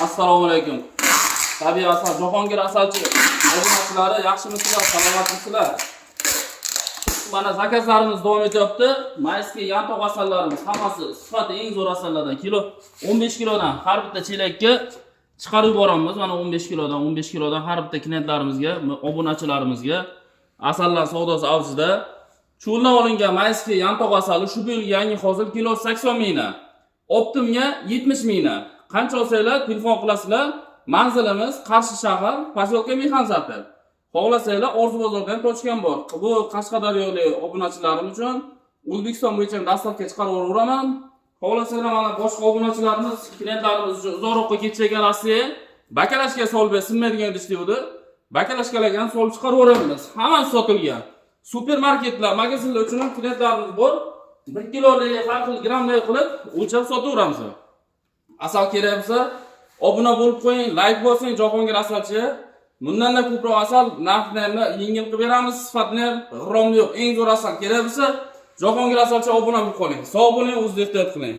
Assalomu alaykum. Tabiiy asal Jahongir asalchi obunachilari, yaxshimisizlar, salomatmisizlar? Mana, zakazlarimiz davom etyapti. Майский yantoq asallarimiz hammasi sifati eng zo'r asallardan, kilo 15 kilodan har bitta chelakka chiqarib yuboramiz. Mana, 15 kilodan, 15 kilodan har bitta klientlarimizga, obunachilarimizga asallar savdosi avjida. Cho'ldan olingan майский yantoq asali shu yil yangi hosil, kilo 80 mingdan. Оптом ga 70 mingdan. Qancha olsanglar, telefon qilasizlar. Manzilimiz Qarshi shahar, поселка Mexanizator. Xohlasanglar, Orzu bozorda ham точка m bor. Bu Qashqadaryolik obunachilarim uchun O'zbekiston bo'yicha ham доставка chiqarib yuboraman. Xohlasanglar, mana, boshqa obunachilarimiz, klientlarimiz uchun uzoqroqqa ketishgan, Rossiya баклажка solib sinmaydigan idish deydi. Баклажка larga ham solib chiqarib yuboramiz. Hammasi sotilgan. Supermarketlar, magazinlar uchun ham klientlarimiz bor. 1 kilolik, har xil grammlar qilib o'lchab sotaveramiz. Asal kerak bo'lsa, obuna bo'lib qo'ying, layk bosing Jahongir asalchi. Bundanda ko'proq asal narxni ham yengil qilib beramiz, sifatini ham g'irromlik yo'q. Eng zo'r asal kerak bo'lsa, Jahongir asalchi obuna bo'lib qoling. Sog' bo'ling, o'zingizni ehtiyot qiling.